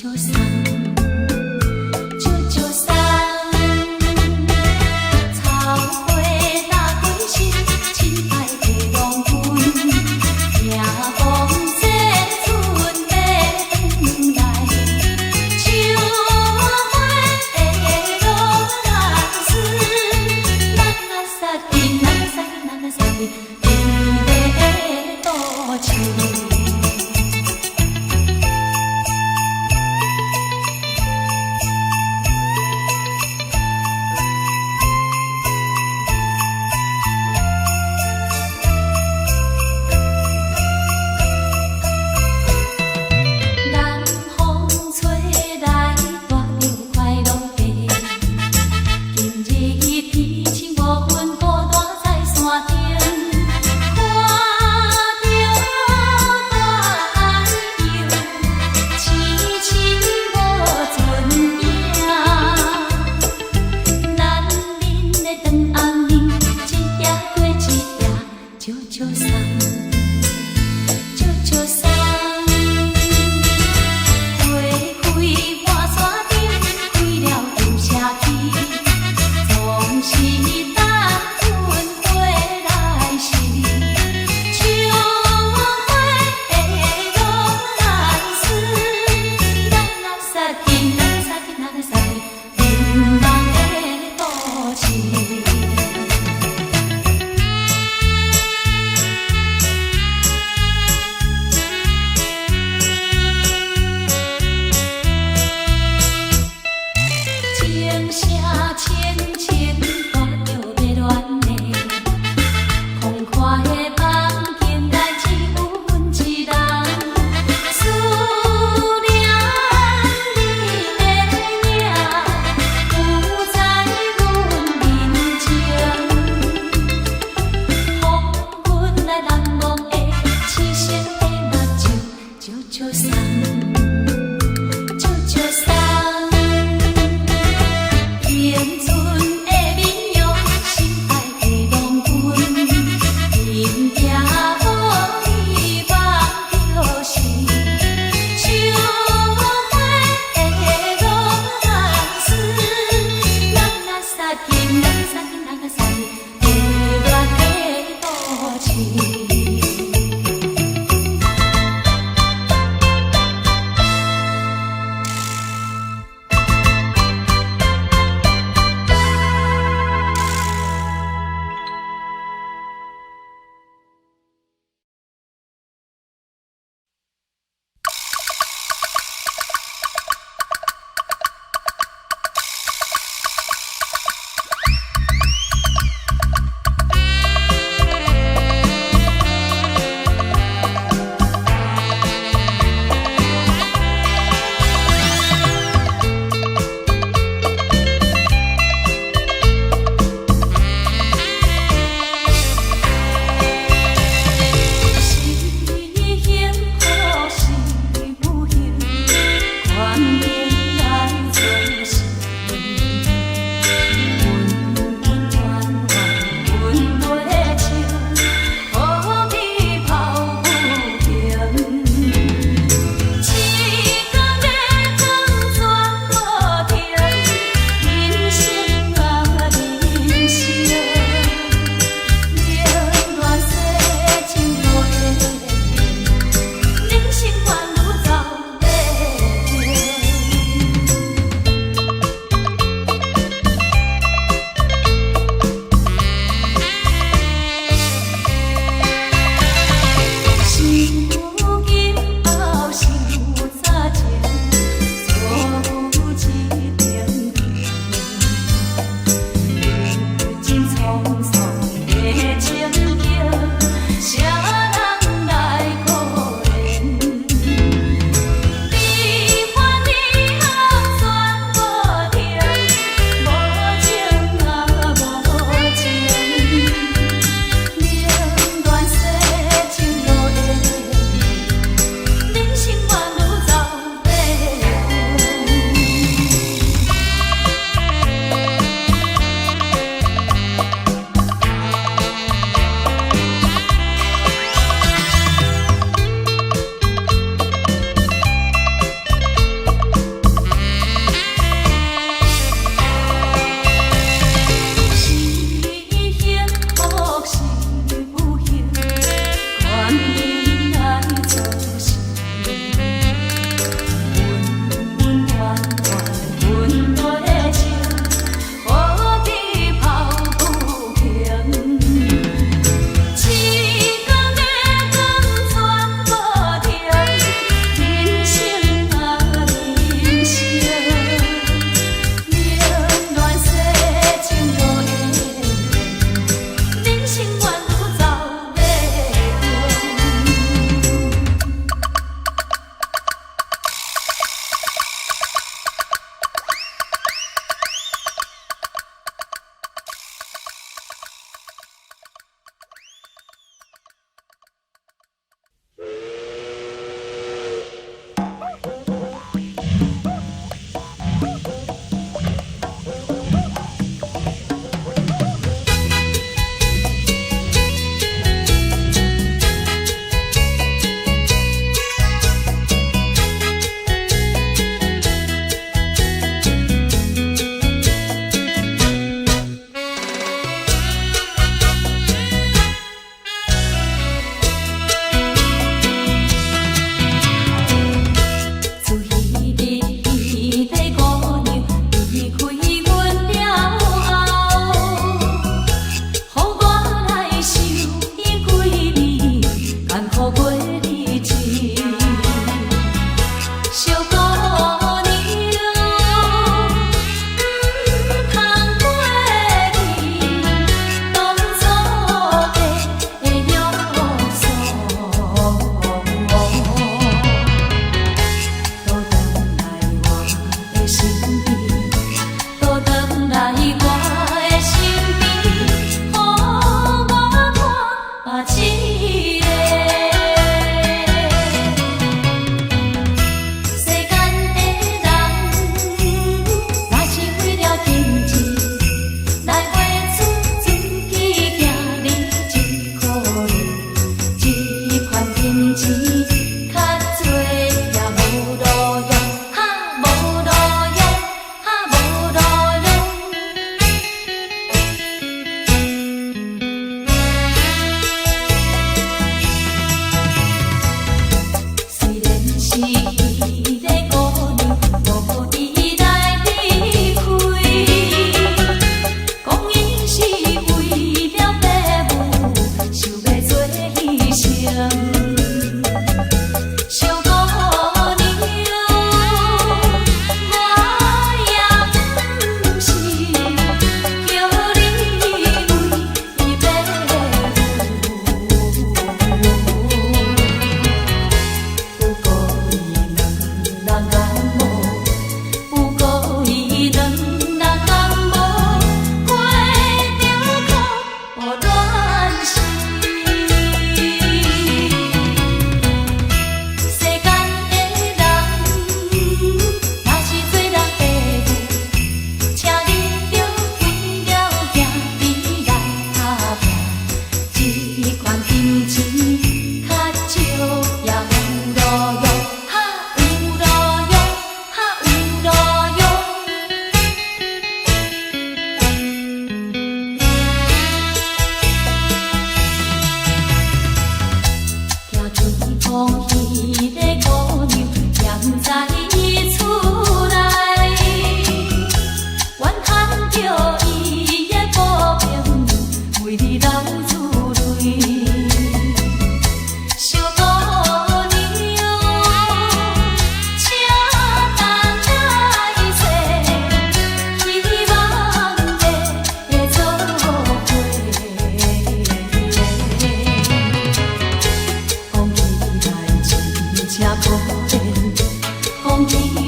笑送，笑笑送。草花打開心，親愛的郎君，聽講這陣欲轉來，樹花落難絲，長崎，長崎，長崎，美麗的都市。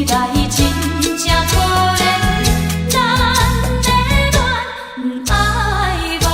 來真正可憐，咱的戀毋愛忘。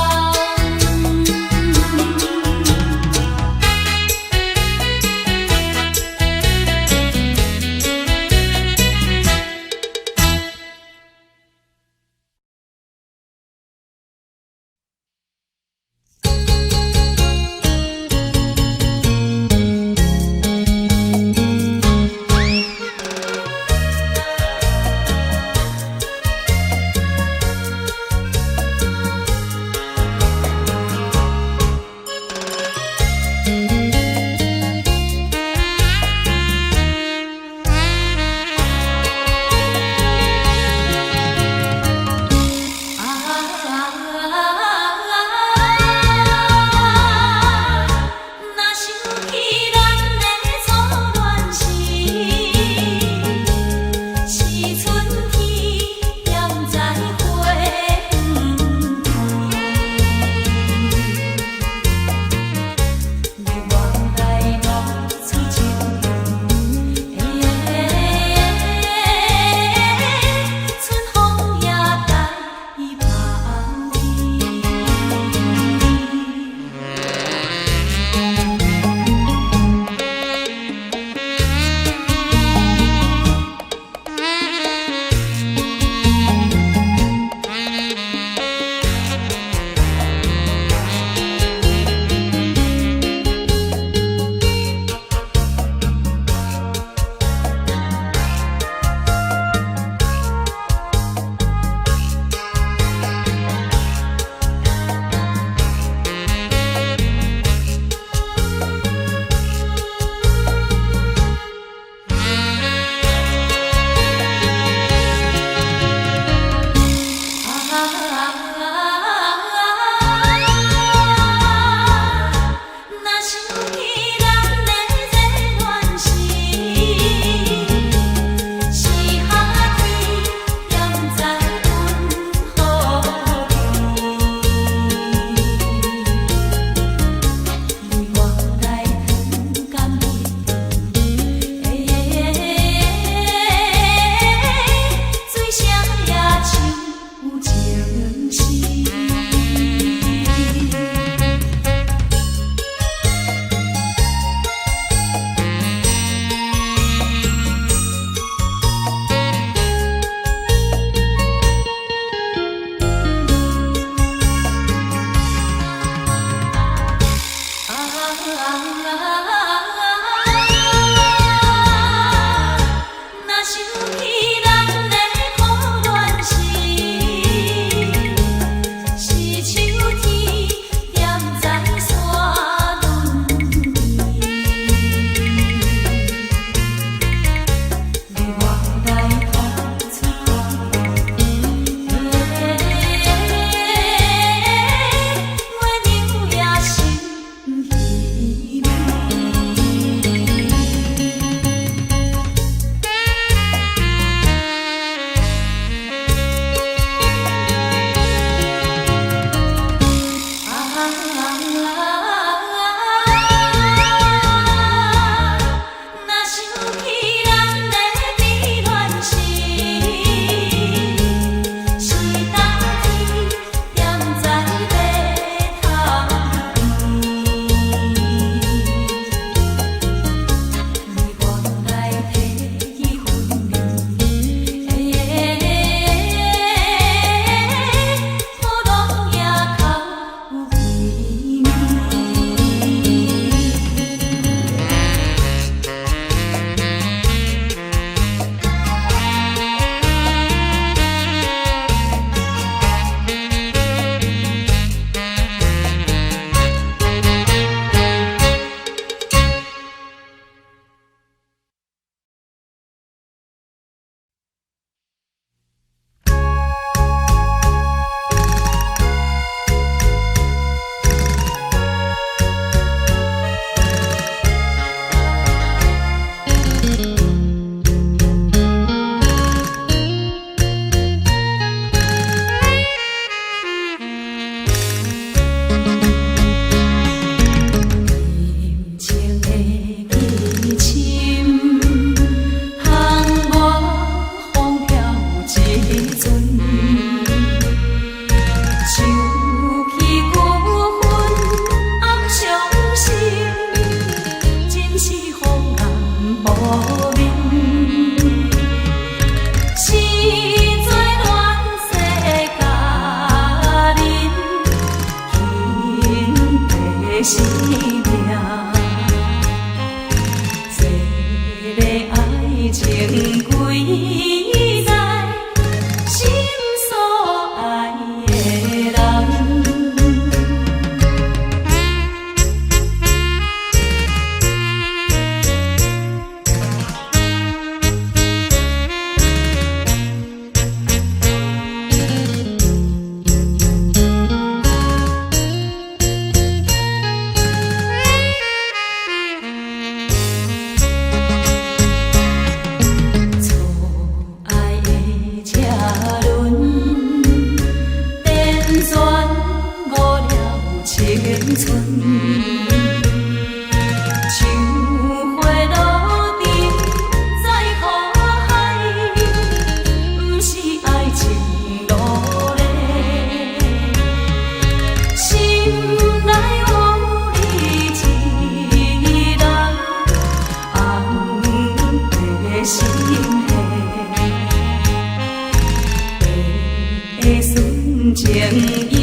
情永遠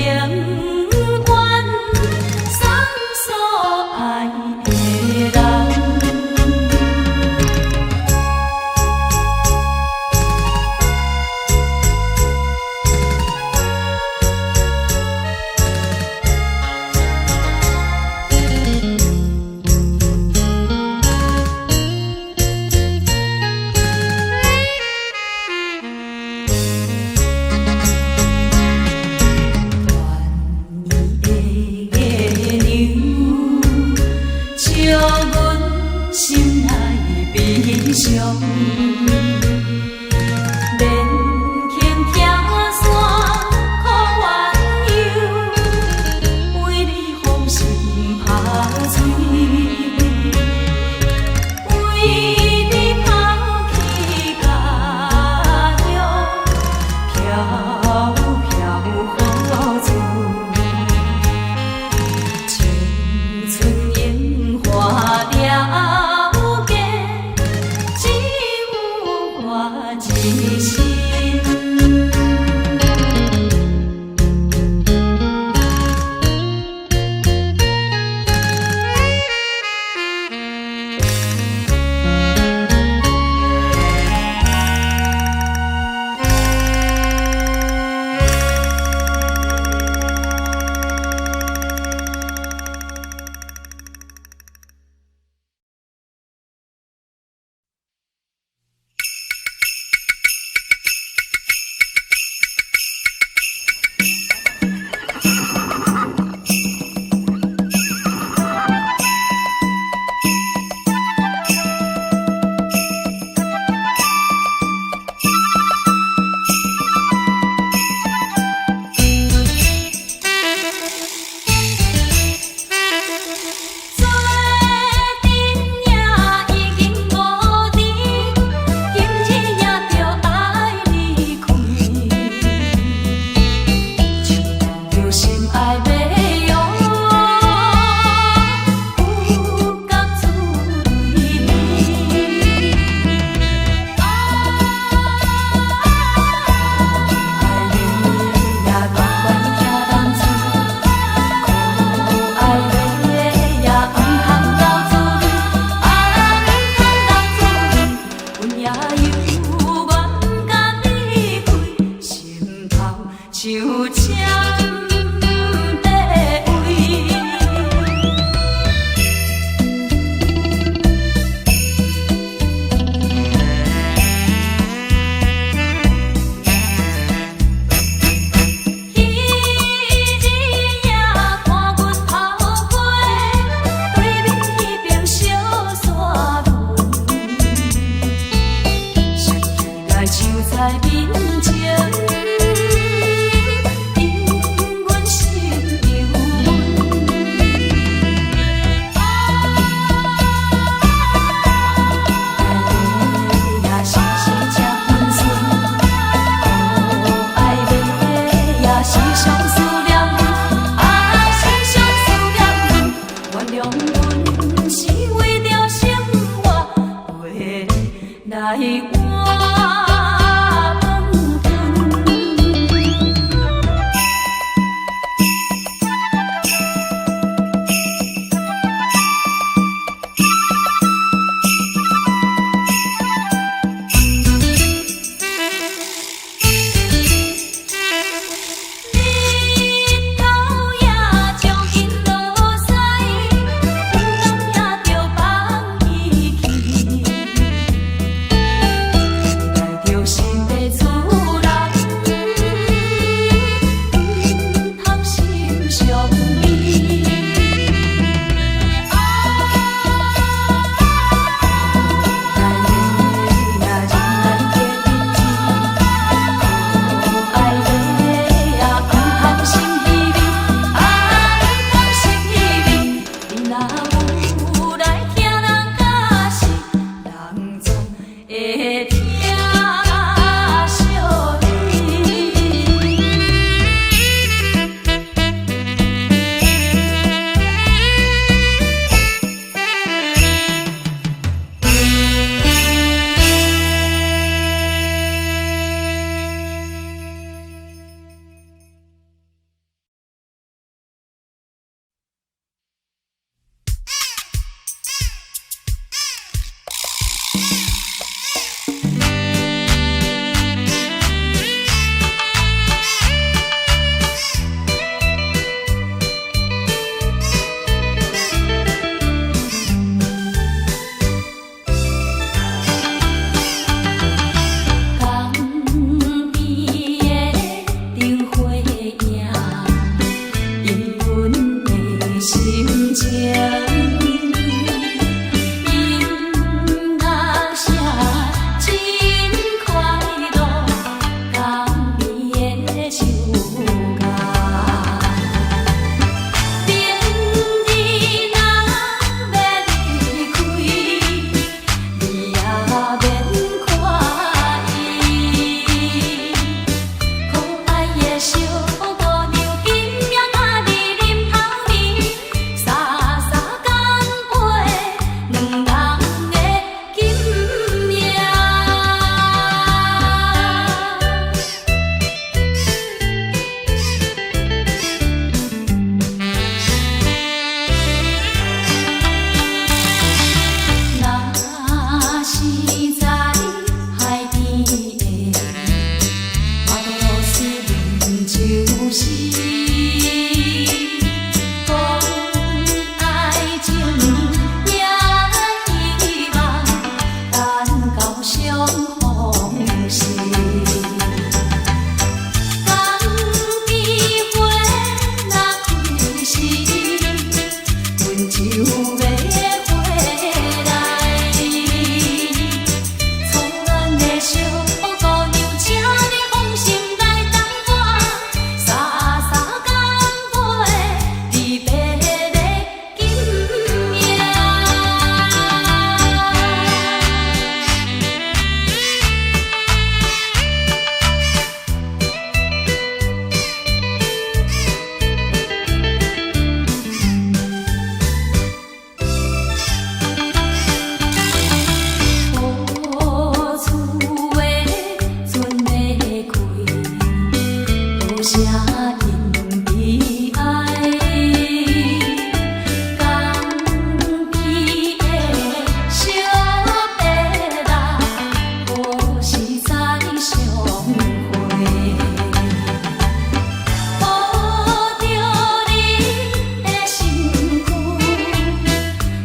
送所愛的人。的月娘，笑阮心內悲傷。免輕拆散苦緣由，為你風心拍碎，為你拋棄家鄉，飄飄何處？青春榮華了結，只有我一身。做陣也已經無甜，今日也著愛離開，像著心愛的羊，有覺出淚。愛的呀，甘願徛同厝，苦愛的呀，毋通流出淚，啊，毋通流出淚，阮也猶願共離開，心頭像針地位。彼日也看阮頭皮，對面彼邊小山崙，想起來像在面前，引阮心憂悶。愛的呀，時時這溫順，苦愛的呀，時常思念阮，啊，時常思念阮。原諒阮是為著生活，袂來換飯吞。日頭也將近落西，阮拢也著放伊去。來著時。江邊花若開時，阮就欲回來。草原的小姑娘，請你放心來等我，三三干杯，離別的今夜。何處的船欲開，多謝因悲哀。江邊的小白鷺，何時再相會？抱著你的身軀，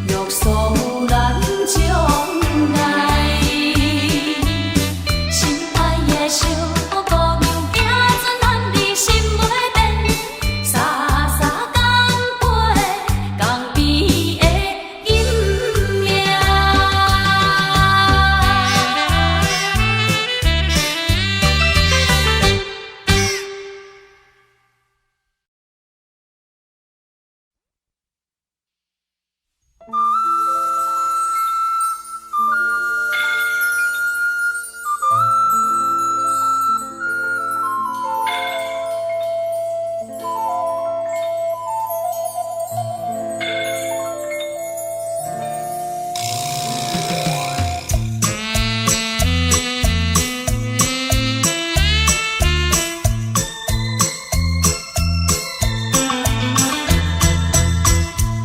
約束咱將來。心愛的小姑娘，行船和你心袂變，三三干杯，江邊的今夜。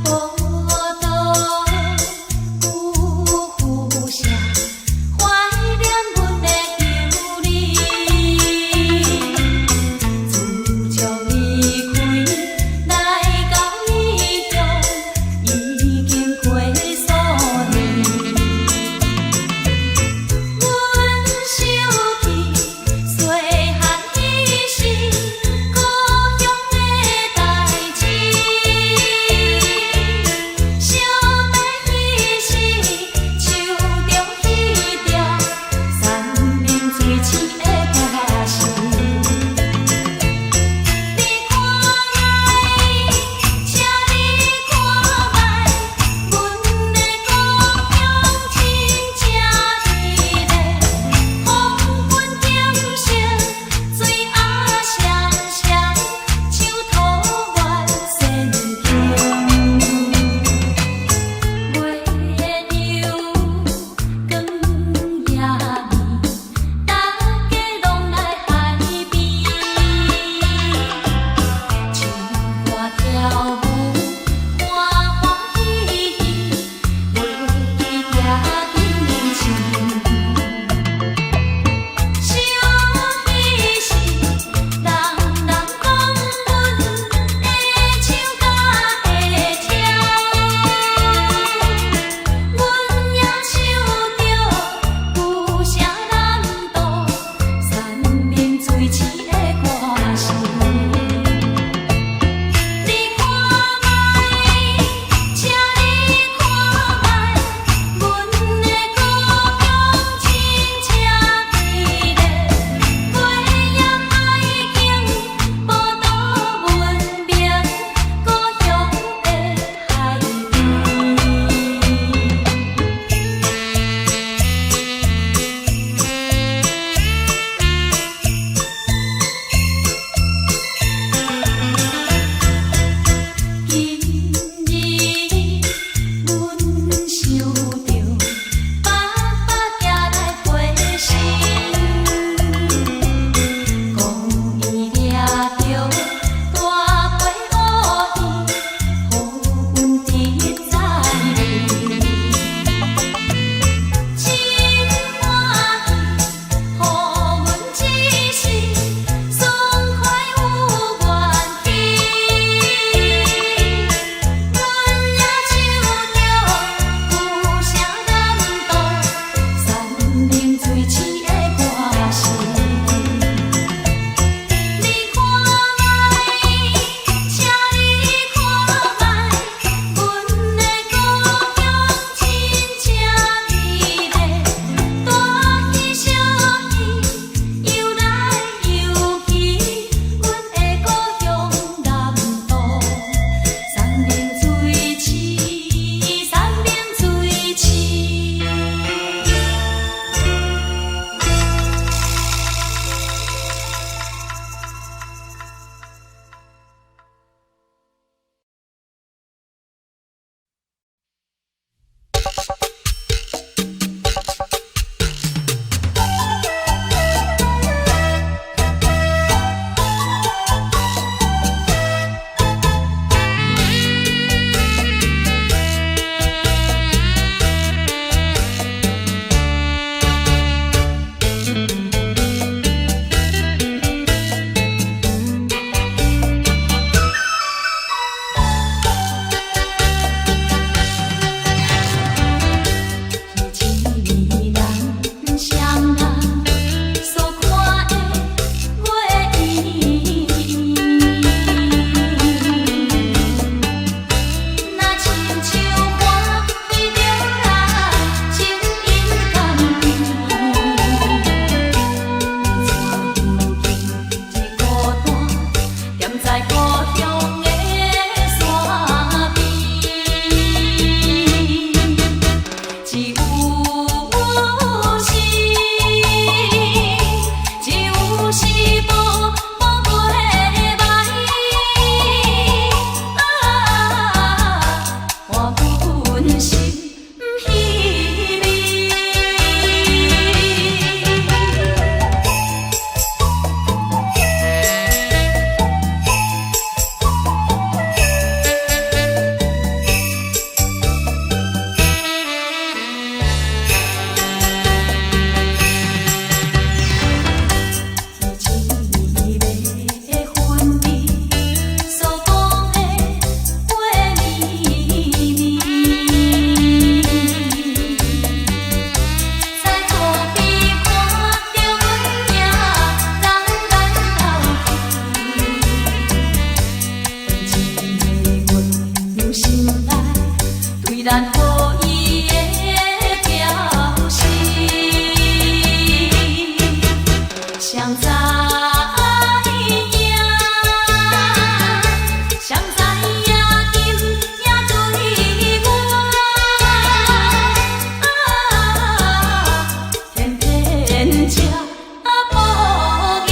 報道有風聲，懷念阮的舊日。自從離開來到異鄉，已經過數年。阮想起細漢彼時，故鄉的代誌。惜別彼時，唱著彼條山明水清的歌聲。你看覓，請你看覓，阮的故鄉真正美麗，風雲景色，水仔雙雙，像桃源仙境。月有光也暝，大家誰知影？誰知影今夜對我，啊，偏偏這無義。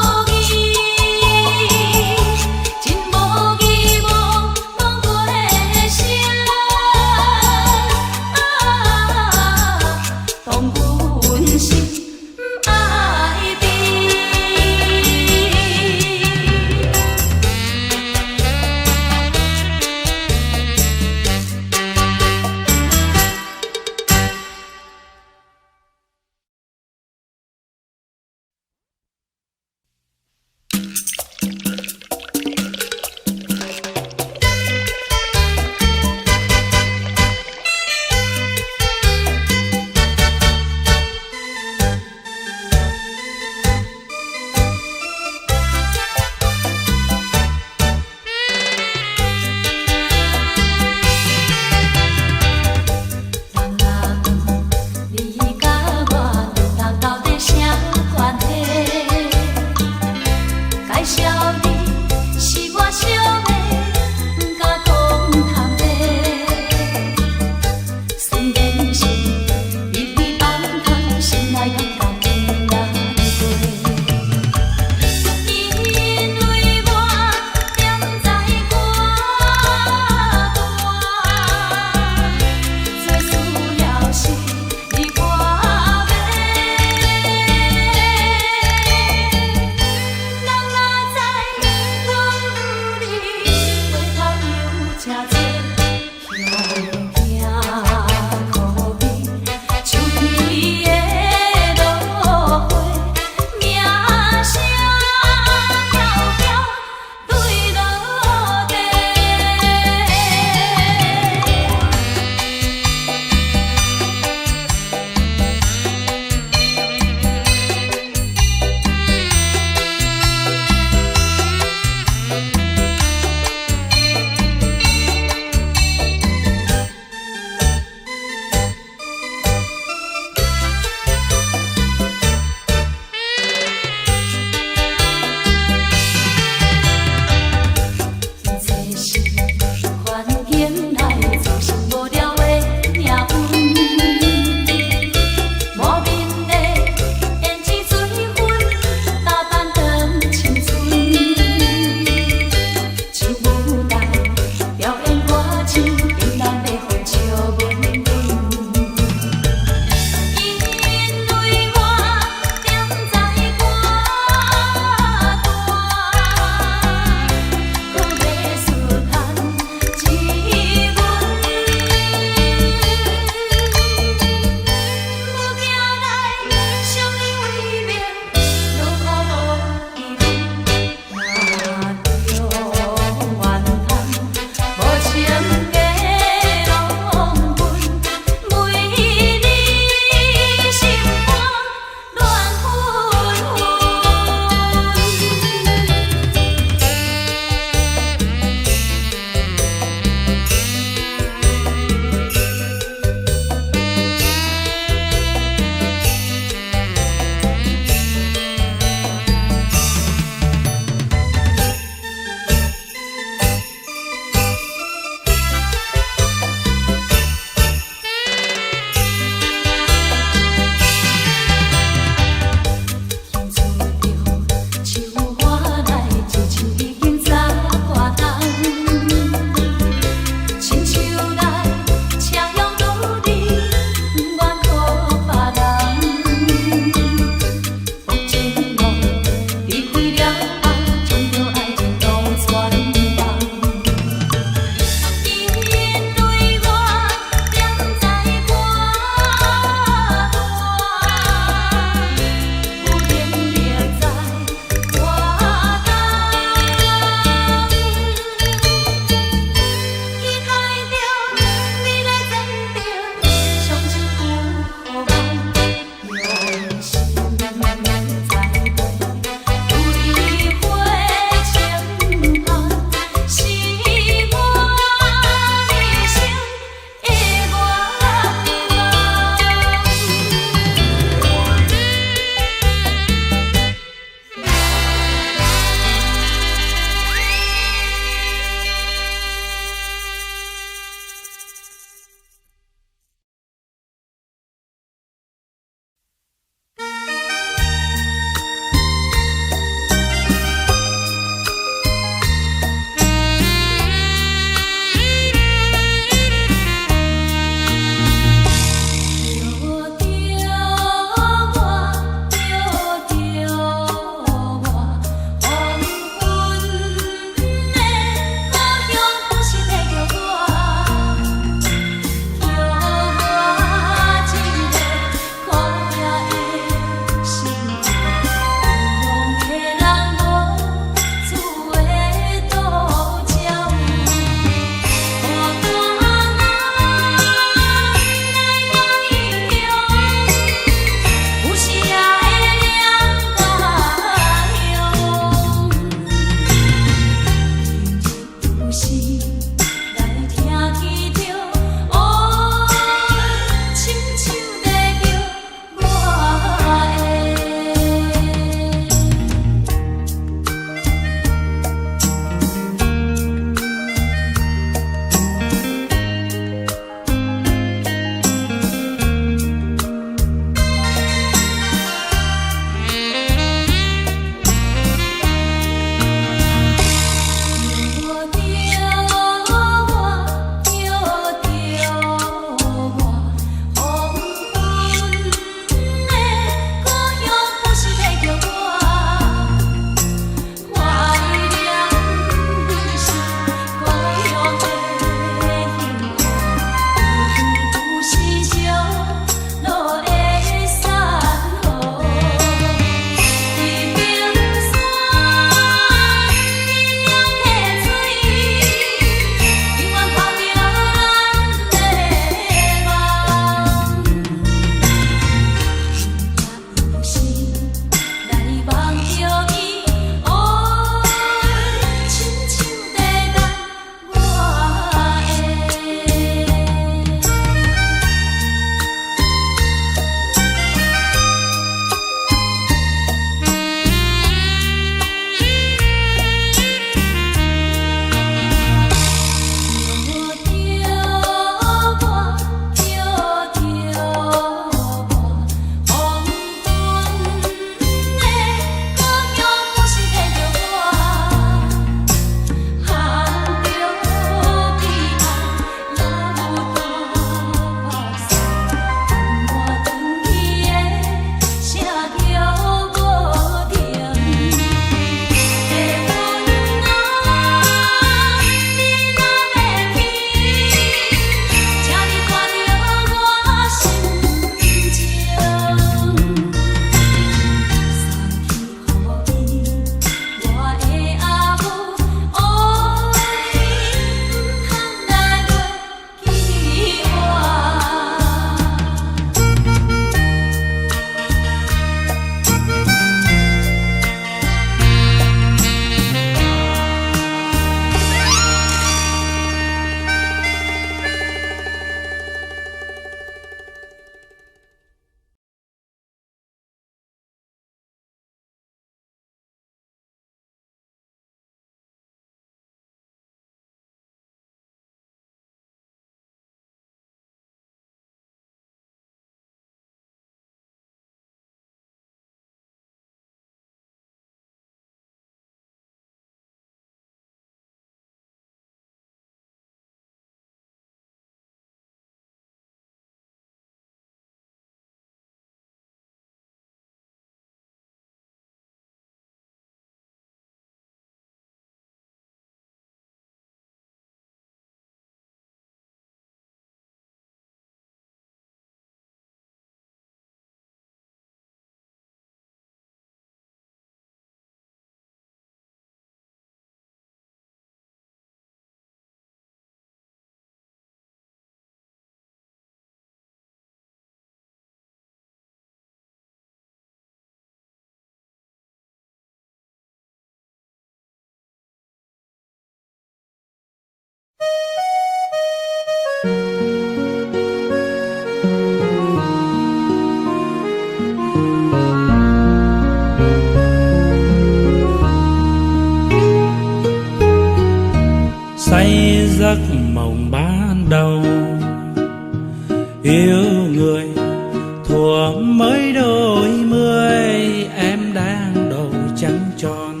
Mới đôi mươi, em đang đầu trăng tròn.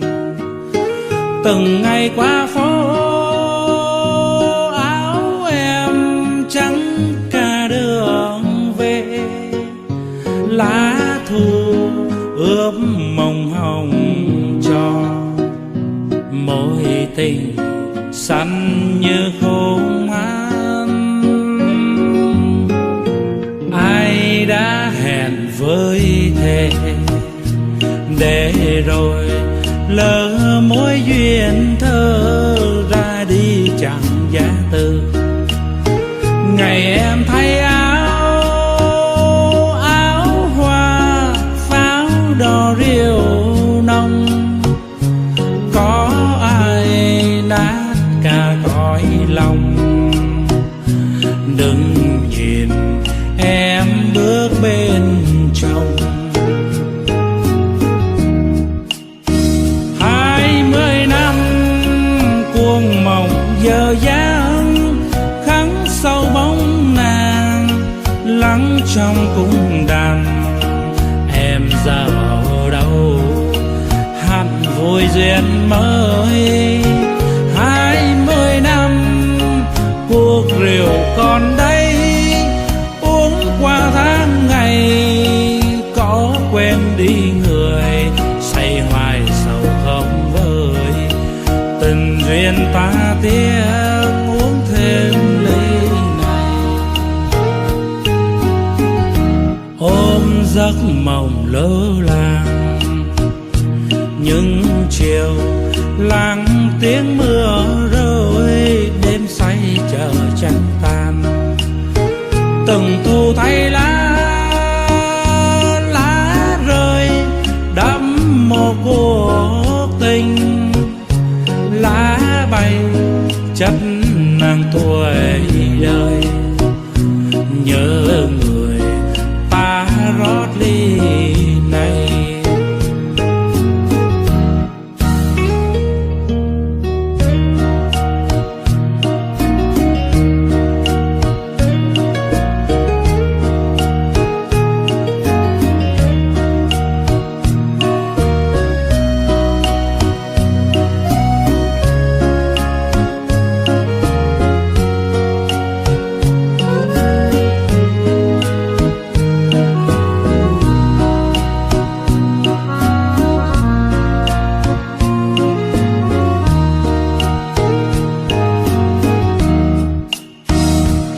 Từng ngày qua phố, áo em trắng cả đường về, lá thu ướp mộng hồng cho mối tình xanh như khôn an. Ai đã hẹn với thề để rồi lỡ mối duyên thơ, ra đi chẳng giã từ. Ngày em thay áo, áo hoa pháo đỏ rượu nồng, có ai nát cả cõi lòng. Đừng nhìn em bước bên chồng. 20 năm cuồng mộng giờ dáng, khắc sâu bóng nàng lắng trong cung đàn. Em giờ ở đâu, hát vui duyên mới? 20 năm cuộc rượu còn đây, uống qua tháng ngày có quên đi người. Say hoài sầu không vơi, tình duyên ta tiếc, uống thêm ly này. Ôm giấc mộng lơ làng, những chiều lắng tiếng mưa rơi, đêm say chờ trăng tàn. Từng thu thay lá, lá rơi đắm một cuộc tình, lá bay chất nàng tuổi đời, nhớ người ta rót ly này.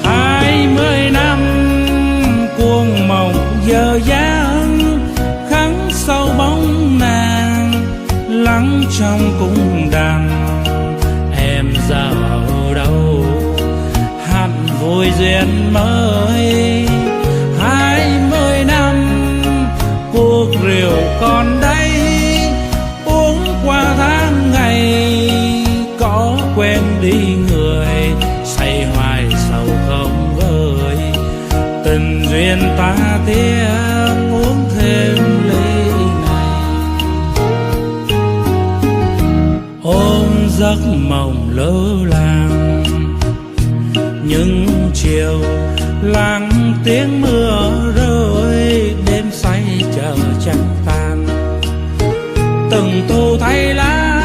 20 năm cuồng mộng giờ dáng, khắc sâu bóng nàng lắng trong cung đàn. Em giờ ở đâu, hát vui duyên mới? 20 năm cuộc rượu còn đây, uống qua tháng ngày có quên đi người. Say hoài sầu không vơi, tình duyên ta tiếc, uống thêm ly này. Ôm giấc mộng lơ làng, những chiều lắng tiếng mưa rơi, đêm say chờ trăng tàn. Từng thu thay lá,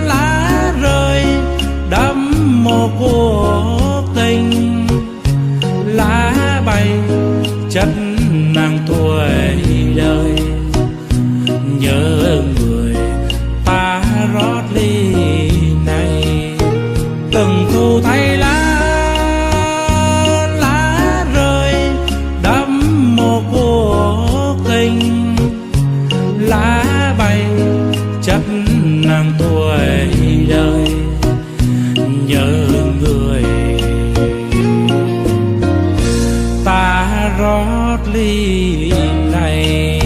lá rơi đắm một cuộc tình, lá bay chất nàng tuổi đời, nhớ người ta rót ly này. Từng thu thay lá, lá rơi đắm một cuộc tình, lá bay chất nàng tuổi đời, nhớ người ta rót ly này.